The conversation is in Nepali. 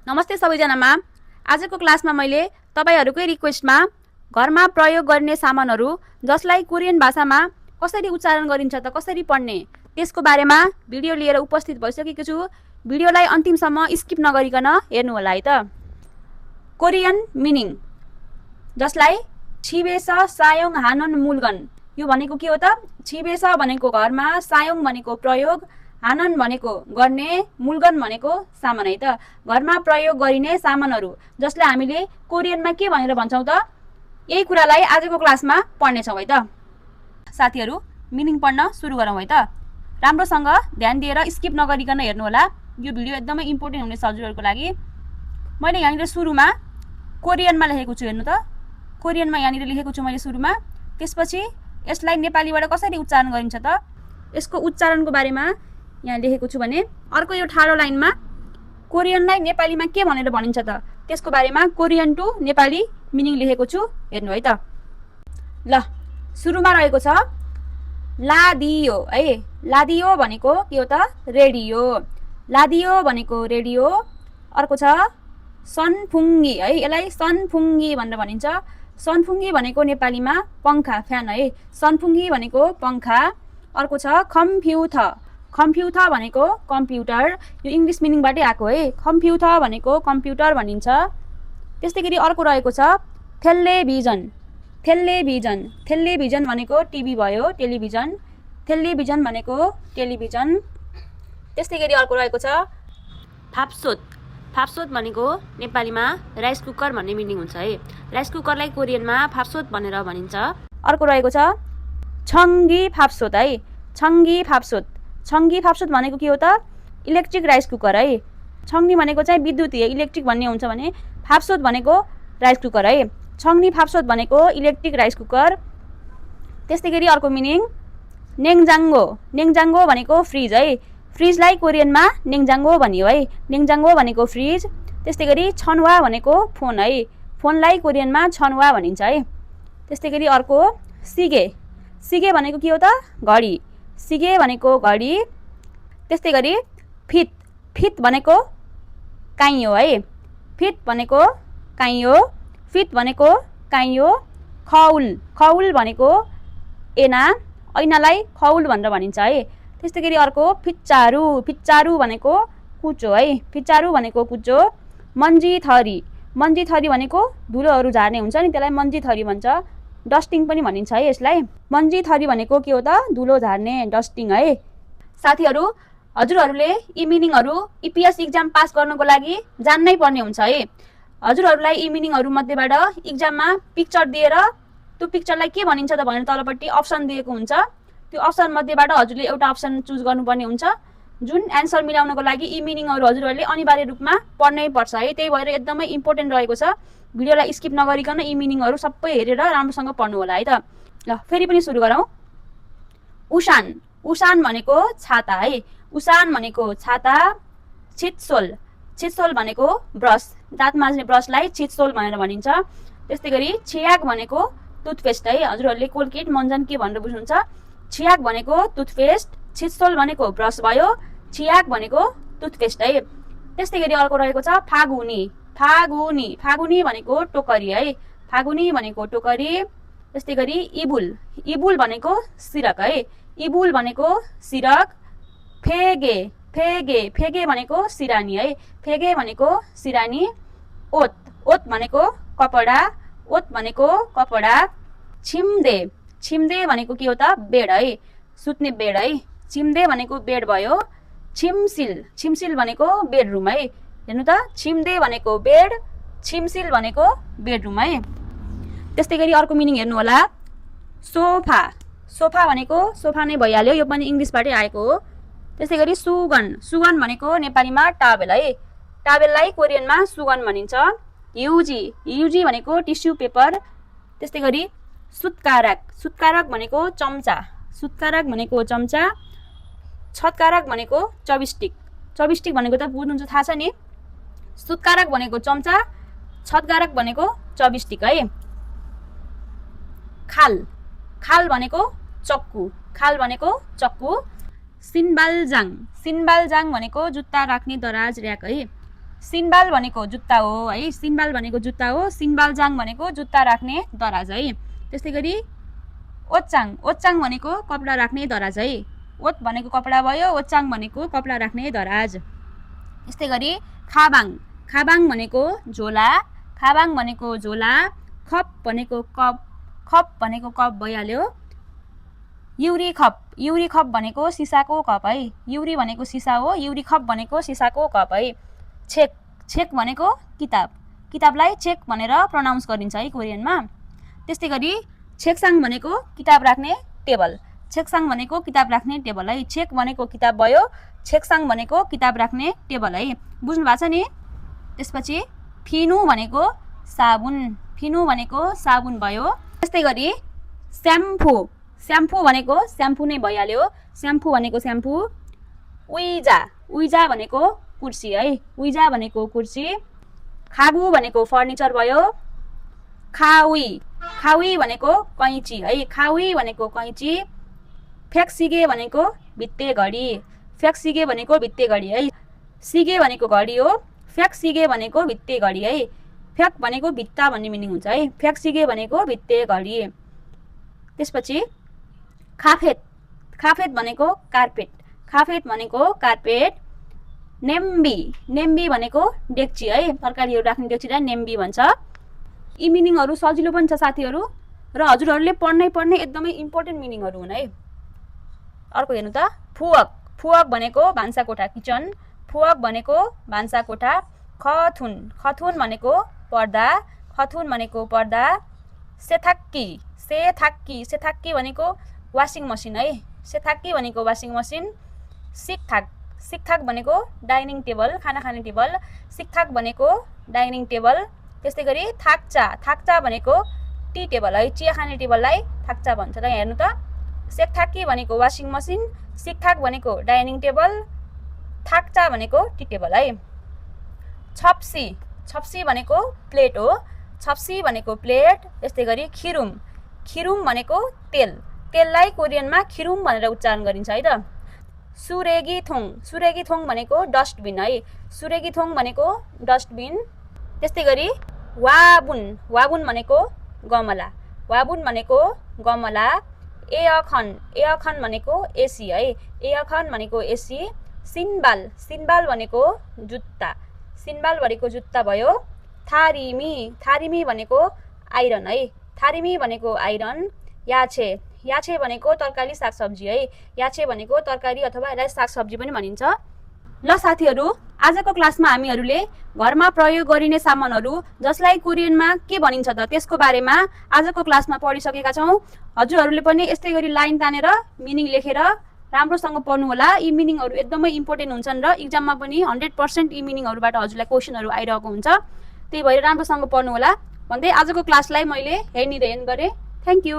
नमस्ते सबैजनामा। आजको क्लासमा मैले तपाईहरुकै रिक्वेस्टमा घरमा प्रयोग गर्ने सामानहरु जसलाई कोरियन भाषामा कसरी उच्चारण गरिन्छ त कसरी पढ्ने त्यसको बारेमा भिडियो लिएर उपस्थित भइसकेको छु। भिडियोलाई अन्तिमसम्म स्किप नगरिकन हेर्नु होला है त। कोरियन मिनिङ जसलाई छिबेस सायोङ हानन मुलगन, यो भनेको के हो त? छिबेस भनेको घरमा, सायोङ भनेको प्रयोग, हानन भनेको गर्ने, मुलगन भनेको सामान है त। घरमा प्रयोग गरिने सामानहरु जसलाई हामीले कोरियनमा के भनेर भन्छौं त? यही कुरालाई आजको क्लासमा पढ्ने छौं है त। साथीहरु, मिनिङ पढ्न सुरु गरौँ है त। राम्रोसँग ध्यान दिएर स्किप नगरिकन हेर्नु होला। यो भिडियो एकदमै इम्पोर्टेन्ट हुने छ हजुरहरुको लागि। मैले यहाँनिर सुरुमा कोरियनमा लेखेको छु, हेर्नु त। कोरियनमा यहाँनिर लेखेको छु मैले सुरुमा। त्यसपछि यसलाई नेपालीबाट कसरी उच्चारण गरिन्छ त यसको उच्चारणको बारेमा यहाँ लेखेको छु भने अर्को यो ठाडो लाइनमा कोरियनलाई नेपालीमा के भनेर भनिन्छ त त्यसको बारेमा कोरियन टु नेपाली मिनिङ लेखेको छु, हेर्नु है त। ल, सुरुमा रहेको छ लादियो है। लादियो भनेको के हो त? रेडियो। लादियो भनेको रेडियो। अर्को छ सनफुङ्गी है, यसलाई सनफुङ्गी भनेर भनिन्छ। सनफुङ्गी भनेको नेपालीमा पंखा, फ्यान है। सनफुङ्गी भनेको पंखा। अर्को छ कम्प्युटर। कम्प्युटर भनेको कम्प्युटर, यो इंग्लिश मिनिङबाटै आएको है। कम्प्युटर भनेको कम्प्युटर भनिन्छ। त्यस्तै गरी अर्को रहेको छ टेलिभिजन। टेलिभिजन, टेलिभिजन भनेको टिभी भयो, टेलिभिजन। टेलिभिजन भनेको टेलिभिजन। त्यस्तै गरी अर्को रहेको छ फाप्सोत। फाप्सोत भनेको नेपालीमा राइस कुकर भन्ने मिनिङ हुन्छ है। राइस कुकरलाई कोरियनमा फाप्सोत भनेर भनिन्छ। अर्को रहेको छ छङ्गी फाप्सोत है। छङ्गी फाप्सोत। छङ्गी फाप्सोत भनेको के हो त? इलेक्ट्रिक राइस कुकर है। छङ्गी भनेको चाहिँ विद्युतीय, इलेक्ट्रिक भन्ने हुन्छ भने फाप्सोत भनेको राइस कुकर है। छङ्गी फाप्सोत भनेको इलेक्ट्रिक राइस कुकर। त्यस्तै गरी अर्को मिनिङ नेङजाङ्गो। नेङजाङ्गो भनेको फ्रिज है। फ्रिजलाई कोरियनमा नेङजाङ्गो भनियो है। नेङजाङ्गो भनेको फ्रिज। त्यस्तै गरी छनवा भनेको फोन है। फोनलाई कोरियनमा छनवा भनिन्छ है। त्यस्तै गरी अर्को सिगे। सिगे भनेको के हो त? घडी। सिगे भनेको घडी। त्यस्तै गरी फित। फित भनेको काइयो है। फित भनेको काइयो। फित भनेको काइयो। खौल। खौल भनेको ऐना। ऐनालाई खौल भनेर भनिन्छ है। त्यस्तै गरी अर्को फिच्चारू। फिच्चारू भनेको कुचो है। फिच्चारू भनेको कुचो। मन्जी थरी। मन्जी थरी भनेको धुलोहरू झार्ने हुन्छ नि, त्यसलाई मन्जी थरी भन्छ। डस्टिङ पनि भनिन्छ है यसलाई। मन्जी थरी भनेको के हो त? धुलो झार्ने, डस्टिङ है। साथीहरु, हजुरहरूले यी मिनिङहरू इपिएस एक्जाम पास गर्नको लागि जान्नै पर्ने हुन्छ है। हजुरहरूलाई यी मिनिङहरू मध्येबाट एक्जाममा पिक्चर दिएर त्यो पिक्चरलाई के भनिन्छ त भनेर तलपट्टि अप्सन दिएको हुन्छ। त्यो अप्सन मध्येबाट हजुरले एउटा अप्सन चुज गर्नुपर्ने हुन्छ। जुन एन्सर मिलाउनको लागि यी मिनिङहरू हजुरहरूले अनिवार्य रूपमा पढ्नै पर्छ है। त्यही भएर एकदमै इम्पोर्टेन्ट रहेको छ। भिडियोलाई स्किप नगरिकन यी मिनिङहरू सबै हेरेर राम्रोसँग पढ्नु होला है त। ल, फेरि पनि सुरु गरौँ। उसान। उसान भनेको छाता है। उसान भनेको छाता। छिटसोल। छिटसोल भनेको ब्रस, दाँत माझ्ने ब्रसलाई छिटसोल भनेर भनिन्छ। त्यस्तै गरी छियाक भनेको टुथपेस्ट है। हजुरहरूले कोलगेट, मन्जन के भनेर बुझ्नुहुन्छ। छियाक भनेको टुथपेस्ट, छिटसोल भनेको ब्रस भयो, छियाक भनेको टुथपेस्ट है। त्यस्तै गरी अर्को रहेको छ फागुनी। फागुनी। फागुनी भनेको टोकरी है। फागुनी भनेको टोकरी। त्यस्तै गरी इबुल। इबुल भनेको सिरक है। इबुल भनेको सिरक। फेगे। फेगे। फेगे भनेको सिरानी है। फेगे भनेको सिरानी। ओत। ओत भनेको कपडा। ओत भनेको कपडा। छिम्दे। छिम्दे भनेको के हो त? बेड है, सुत्ने बेड है। छिम्दे भनेको बेड भयो। छिमसिल। छिमसिल भनेको बेडरुम है। हेर्नु त, छिम्दे भनेको बेड, छिमसिल भनेको बेडरुम है। त्यस्तै गरी अर्को मिनिङ हेर्नु होला सोफा। सोफा भनेको सोफा नै भइहाल्यो, यो पनि इंग्लिशबाटै आएको हो। त्यस्तै गरी सुगन। सुगन भनेको नेपालीमा टावेल है। टावेललाई कोरियनमा सुगन भनिन्छ। युजी। युजी भनेको टिस्यु पेपर। त्यस्तै गरी सुत्कारक। सुत्कारक भनेको चम्चा। सुत्कारक भनेको चम्चा। छत्कारक भनेको चबिस्टिक। चबिस्टिक भनेको त बुझ्नुहुन्छ, थाहा छ नि। सुत्कारक भनेको चम्चा, छत्कारक भनेको चबिस्टिक है। खाल। खाल भनेको चक्कु। खाल भनेको चक्कु। सिन्बालजाङ। सिन्बालजाङ भनेको जुत्ता राख्ने दराज र्याक है। सिनबाल भनेको जुत्ता हो है, सिनबाल भनेको जुत्ता हो। सिनबालजाङ भनेको जुत्ता राख्ने दराज है। त्यस्तै गरी ओच्चाङ, ओच्चाङ भनेको कपडा राख्ने दराज है। ओत भनेको कपडा भयो, ओच्चाङ भनेको कपडा राख्ने दराज। त्यस्तै गरी खाबाङ, खाबाङ भनेको झोला, खाबाङ भनेको झोला। खप भनेको कप, खप भनेको कप भइहाल्यो। युरी खप, युरी खप भनेको सिसाको कप है, युरी भनेको सिसा हो, युरी खप भनेको सिसाको कप है। छेक, छेक भनेको किताब, किताबलाई चेक भनेर प्रोनाउन्स गरिन्छ है कोरियनमा। त्यस्तै गरी छेक्साङ भनेको किताब राख्ने टेबल, छेक्साङ भनेको किताब राख्ने टेबल है। छेक भनेको किताब भयो, छेक्साङ भनेको किताब राख्ने टेबल है। बुझ्नु भएको छ नि। त्यसपछि फिनु भनेको साबुन, फिनु भनेको साबुन भयो। त्यस्तै गरी स्याम्पू, स्याम्पू भनेको स्याम्पू नै भइहाल्यो, स्याम्पू भनेको स्याम्पू। उइजा, उइजा भनेको कुर्सी है, उइजा भनेको कुर्सी। खागु भनेको फर्निचर भयो। खाउई, खाउई भनेको कैँची है, खाउई भनेको कैँची। फ्याक्सिगे भनेको भित्ते घडी, फ्याक्सिगे भनेको भित्ते घडी है। सिगे भनेको घडी हो, फ्याक्सिगे भनेको भित्ते घडी है। फ्याक भनेको भित्ता भन्ने मिनिङ हुन्छ है, फ्याक्सिगे भनेको भित्ते घडी। त्यसपछि खाफेत, खाफेत भनेको कार्पेट, खाफेत भनेको कार्पेट। नेम्बी, नेम्बी भनेको डेक्ची है, तरकारीहरू राख्ने डेक्चीलाई नेम्बी भन्छ। यी मिनिङहरू सजिलो पनि छ साथीहरू, र हजुरहरूले पढ्नै पर्ने एकदमै इम्पोर्टेन्ट मिनिङहरू हुन् है। अर्को हेर्नु त, फुवक, फुवक भनेको भान्साकोठा किचन, फुवक भनेको भान्साकोठा। खथुन, खथुन भनेको पर्दा, खथुन भनेको पर्दा। सेथाक्की, सेथाक्की, सेथाक्की भनेको वासिङ मसिन है, सेथाक्की भनेको वासिङ मसिन। सिकथाक, सिकथाक भनेको डाइनिङ टेबल, खाना खाने टेबल, सिकथाक भनेको डाइनिङ टेबल। त्यस्तै गरी थाक्चा, थाक्चा भनेको टी टेबल है, चिया खाने टेबललाई थाक्चा भन्छ। त हेर्नु त, सेकथाक्की भनेको वासिङ मसिन, सिकथाक भनेको डाइनिङ टेबल, थाक्चा भनेको टी टेबल है। छप्सी, छप्सी भनेको प्लेट हो, छप्सी भनेको प्लेट। त्यस्तै गरी खिरुम, खिरुम भनेको तेल, तेललाई कोरियनमा खिरुम भनेर उच्चारण गरिन्छ है त। सुरेगी थोङ, सुरेगी थोङ भनेको डस्टबिन है, सुरेगी थोङ भनेको डस्टबिन। त्यस्तै गरी वाबुन, वाबुन भनेको गमला, वाबुन भनेको गमला। एयखन, एयखन भनेको एसी है, एयखन भनेको एसी। सिनबाल, सिनबाल भनेको जुत्ता, सिनबाल भनेको जुत्ता भयो। थारिमी, थारिमी भनेको आइरन है, थारिमी भनेको आइरन। याछे, याछे भनेको तरकारी सागसब्जी है, याछे भनेको तरकारी अथवा यसलाई सागसब्जी पनि भनिन्छ। ल साथीहरू, आजको क्लासमा हामीहरूले घरमा प्रयोग गरिने सामानहरू जसलाई कोरियनमा के भनिन्छ त त्यसको बारेमा आजको क्लासमा पढिसकेका छौँ। हजुरहरूले पनि यस्तै गरी लाइन तानेर मिनिङ लेखेर राम्रोसँग पढ्नु होला। यी मिनिङहरू एकदमै इम्पोर्टेन्ट हुन्छन् र इक्जाममा पनि 100% यी मिनिङहरूबाट हजुरलाई क्वेसनहरू आइरहेको हुन्छ। त्यही भएर राम्रोसँग पढ्नु होला भन्दै आजको क्लासलाई मैले यहीँनिर एन्ड गरेँ। Thank you.